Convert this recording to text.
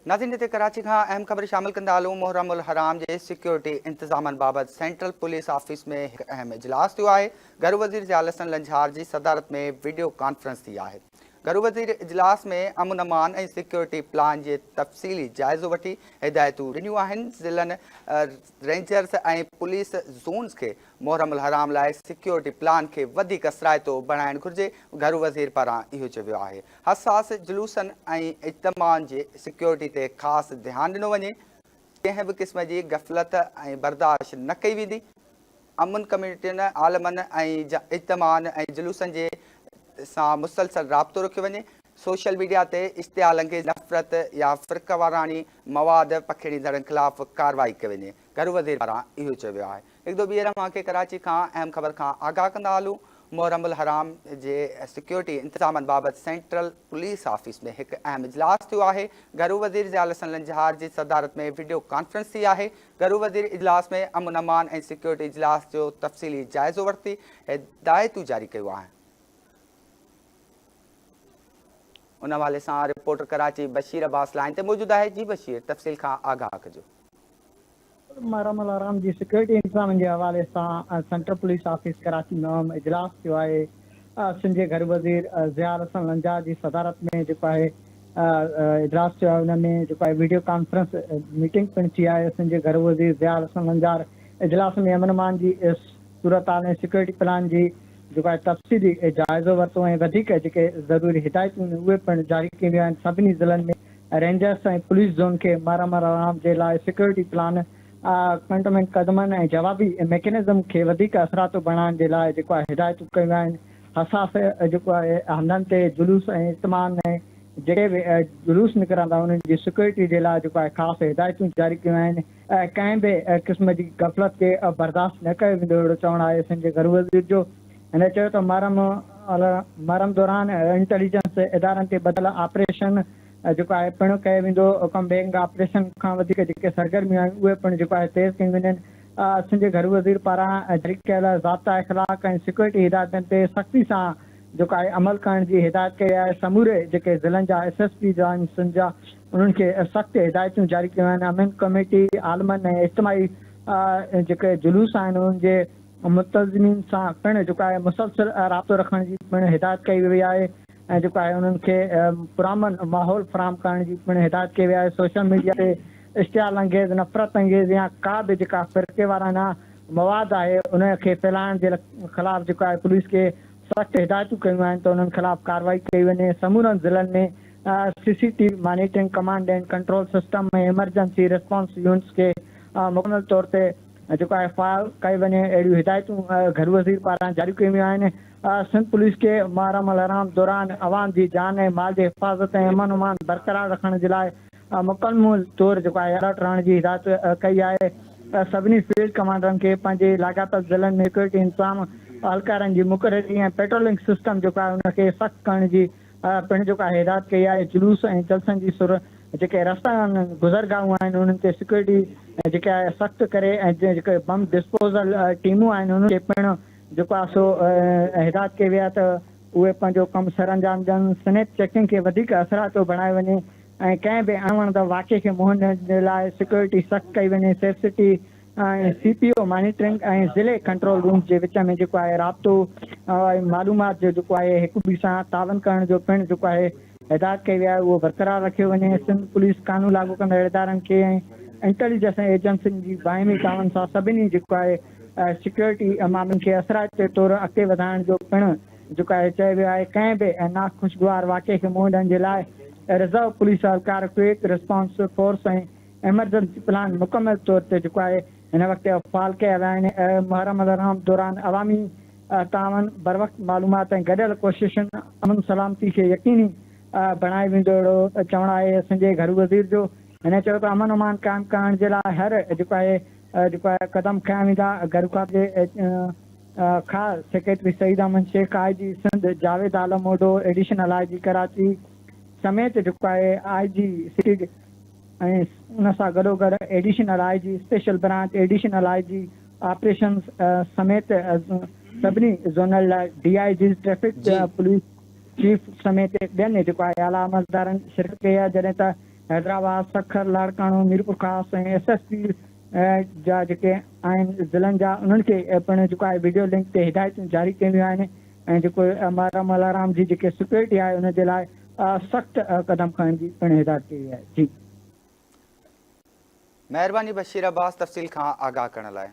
ناظرين هتي ڪراچي کان اهم خبر شامل ڪندا هلون محرم الحرام جي سيڪيورٽي انتظامن بابت سينٽرل پوليس آفيس ۾ هڪ اهم اجلاس ٿيو آهي گهرو وزير ضياء الحسن لنجهار جي صدارت ۾ وڊيو ڪانفرنس ٿي آهي گهرو وزير اجلاس ۾ امن امان ۽ سيڪيورٽي پلان جي تفصيلي جائزو وٺي هدايتون ڏنيون آهن ضلعن رينجرز ۽ پوليس زونز کي محرم الحرام لاء سيڪيورٽي پلان کي وڌيڪ اثرائتو بڻائڻ گهرجي گهرو وزير پاران اهو چيو ويو آهي حساس جلوسن ۽ اجتماعن جي سيڪيورٽي تي خاص ڌيان ڏنو وڃي، ڪنهن به قسم جي غفلت ۽ برداشت نه ڪئي ويندي، امن ڪميٽين، عالمن ۽ اجتماعن ۽ جلوسن جي سان مسلسل رابطو رکيو وڃي، سوشل ميڊيا تي اشتعال انگيز نفرت يا فرقيواراڻي مواد پکيڙيندڙن خلاف ڪارروائي ڪئي وڃي، گهرو وزير پاران اهو چيو ويو آهي. هڪ دفعو ٻيهر اوهان کي ڪراچي کان اهم خبر کان آگاهه ڪندا هلون، محرم الحرام جي سيڪيورٽي انتظامن بابت سينٽرل پوليس آفيس ۾ هڪ اهم اجلاس ٿيو آهي، گهرو وزير ضياء الحسن لنجهار جي صدارت ۾ وڊيو ڪانفرنس ٿي آهي، گهرو وزير اجلاس ۾ امن امان ۽ سيڪيورٽي اجلاس جو تفصيلي جائزو ورتي هدايتون جاري ڪيون آهن. ان حوالي سان رپورٽر ڪراچي بشير عباس لائين تي موجود آهي، جي بشير تفصيل کان آگاهه ڪجو. محرم الحرام جي سيڪيورٽي انتظامن جي حوالي سان سينٽرل پوليس آفيس ڪراچي ۾ اهم اجلاس ٿيو آهي، سنڌ جي گهرو وزير ضياء الحسن لنجار جي صدارت ۾ جيڪو آهي اجلاس ٿيو آهي ان ۾ جيڪو آهي ويڊيو ڪانفرنس ميٽنگ پڻ ٿي آهي، سنڌ جي گهرو وزير ضياء الحسن لنجار اجلاس ۾ امن امان جي صورتحال ۽ سيڪيورٽي پلان جي جيڪو آهي تفصيلي جائزو ورتو ۽ وڌيڪ جيڪي ضروري هدايتون آهن اهي پڻ جاري ڪيون ويون آهن، سڀني ضلعن ۾ رينجرز ۽ پوليس زون کي محرم الحرام جي لاء سيڪيورٽي پلان، ڪنٽومينٽ قدمن ۽ جوابي ميڪنزم کي وڌيڪ اثرائتو بڻائڻ جي لاء جيڪو آهي هدايتون ڪيون آهن، حساس جيڪو آهي هنڌن تي جلوس ۽ اجتماعن ۾ جيڪي به جلوس نڪرندا انهن جي سيڪيورٽي جي لاء جيڪو آهي خاص هدايتون جاري ڪيون آهن. ڪنهن به قسم جي غفلت کي برداشت نه ڪيو ويندو اهڙو چوڻ آهي سنڌ جي گهرو وزير جو. هن چيو ته محرم محرم دوران انٽيليجنس ادارن تي ٻڌل آپريشن جيڪو آهي پڻ ڪيو ويندو، ڪمبينگ آپريشن کان وڌيڪ جيڪي سرگرميون آهن اهي پڻ جيڪو آهي تيز ڪيون وڃن. سنڌ جي گهرو وزير پاران جاري ڪيل ضابطا اخلاق ۽ سيڪيورٽي هدايتن تي سختي سان جيڪو آهي عمل ڪرڻ جي هدايت ڪئي آهي، سموري جيڪي ضلعن جا ايس ايس پيز آهن سنڌ جا انهن کي سخت هدايتون جاري ڪيون آهن، امن ڪميٽي عالمن ۽ اجتماعي جيڪي جلوس آهن انهن جي منتظمين سان پڻ جيڪو آهي مسلسل رابطو رکڻ جي پڻ هدايت ڪئي وئي آهي ۽ جيڪو آهي انهن کي پرامن ماحول فراهم ڪرڻ جي پڻ هدايت ڪئي وئي آهي، سوشل ميڊيا تي اشتعال انگيز، نفرت انگيز يا ڪا به جيڪا فرقيوارانه مواد آهي ان کي ڦهلائڻ جي خلاف جيڪو آهي پوليس کي سخت هدايتون ڪيون آهن ته انهن خلاف ڪارروائي ڪئي وڃي، سمورن ضلعن ۾ C C T V monitoring, command and control system ۽ emergency response units کي مڪمل طور تي جيڪو آهي فعال ڪيو وڃي، اهڙيون هدايتون گهرو وزير پاران جاري ڪيون ويون آهن، سنڌ پوليس کي محرم الحرام دوران عوام جي جان ۽ مال جي حفاظت ۽ امن امان برقرار رکڻ جي لاء مڪمل طور جيڪو آهي الرٽ رهڻ جي هدايت ڪئي آهي، سڀني فيلڊ ڪمانڊرن کي پنهنجي لاڳاپيل ضلعن ۾ سيڪيورٽي انتظام، اهلڪارن جي مقرري ۽ پيٽرولنگ سسٽم جيڪو آهي ان کي سخت ڪرڻ جي پڻ جيڪو آهي هدايت ڪئي آهي، جلوس ۽ جلسن جي سر جيڪي رستا آهن گذرگاهون آهن انهن تي سيڪيورٽي جيڪي آهي سخت ڪري ۽ جيڪي بم ڊسپوزل ٽيمون آهن انهن کي پڻ جيڪو آهي سو هدايت ڪئي وئي آهي ته اهي پنهنجو ڪم سرانجام ڏين، سنيپ چيڪنگ کي وڌيڪ اثرائتو بڻايو وڃي ۽ ڪنهن به اڻوڻندڙ واقعي کي منهن ڏيڻ جي لاء سيڪيورٽي سخت ڪئي وڃي، safe city ۽ C P O monitoring ۽ ضلعي ڪنٽرول رومز جي وچ ۾ جيڪو آهي رابطو ۽ معلومات جو جيڪو آهي هڪ ٻئي سان تعاون ڪرڻ جو پڻ جيڪو آهي هدايت ڪئي وئي آهي اهو برقرار رکيو وڃي، سنڌ پوليس قانون لاڳو ڪندڙ ادارن کي ۽ انٽيليجنس ايجنسين جي باهمي تعاون سان سڀني جيڪو آهي سيڪيورٽي معاملن کي اثرائتي طور اڳتي وڌائڻ جو پڻ جيڪو آهي چيو ويو آهي، ڪنهن به ناخوشگوار واقعي کي منهن ڏيڻ جي لاء رزرو پوليس اهلڪار، quick response force ۽ emergency plan مڪمل طور تي جيڪو آهي هن وقت فعال ڪيا ويا آهن، محرم الحرام دوران عوامي تعاون، بروقت معلومات ۽ گڏيل ڪوششن امن سلامتي کي يقيني بڻايو ويندو اهڙو چوڻ آهي سنڌ جي گهرو وزير جو، هن چيو ته امن امان قائم ڪرڻ جي لاء هر جيڪو آهي جيڪو آهي قدم کنيا ويندا، گهرو کاتي جي خاص secretary Saeed Ahmed Shaikh, I G Sindh Javed Alam Odho, additional I G Karachi سميت جيڪو آهي آء جي سٽي ۽ ان سان گڏوگڏ additional I G special branch, additional I G operations سميت سڀني zonal D I Gs, traffic جي. پوليس چيف سميت ٻين جيڪو آهي اعليٰ عملدارن شرڪت ڪئي آهي، جڏهن ته Hyderabad, Sukkur, Larkana, Mirpurkhas ۽ S S P جا جيڪي آهن ضلعن جا انهن کي پڻ جيڪو آهي وڊيو لنڪ تي هدايتون جاري ڪيون ويون آهن ۽ جيڪو محرم الحرام جي جيڪي سيڪيورٽي آهي ان جي لاء سخت قدم کڻڻ جي پڻ هدايت ڪئي وئي آهي. جي. مهرباني بشير عباس تفصيل کان آگاهه ڪرڻ لاء.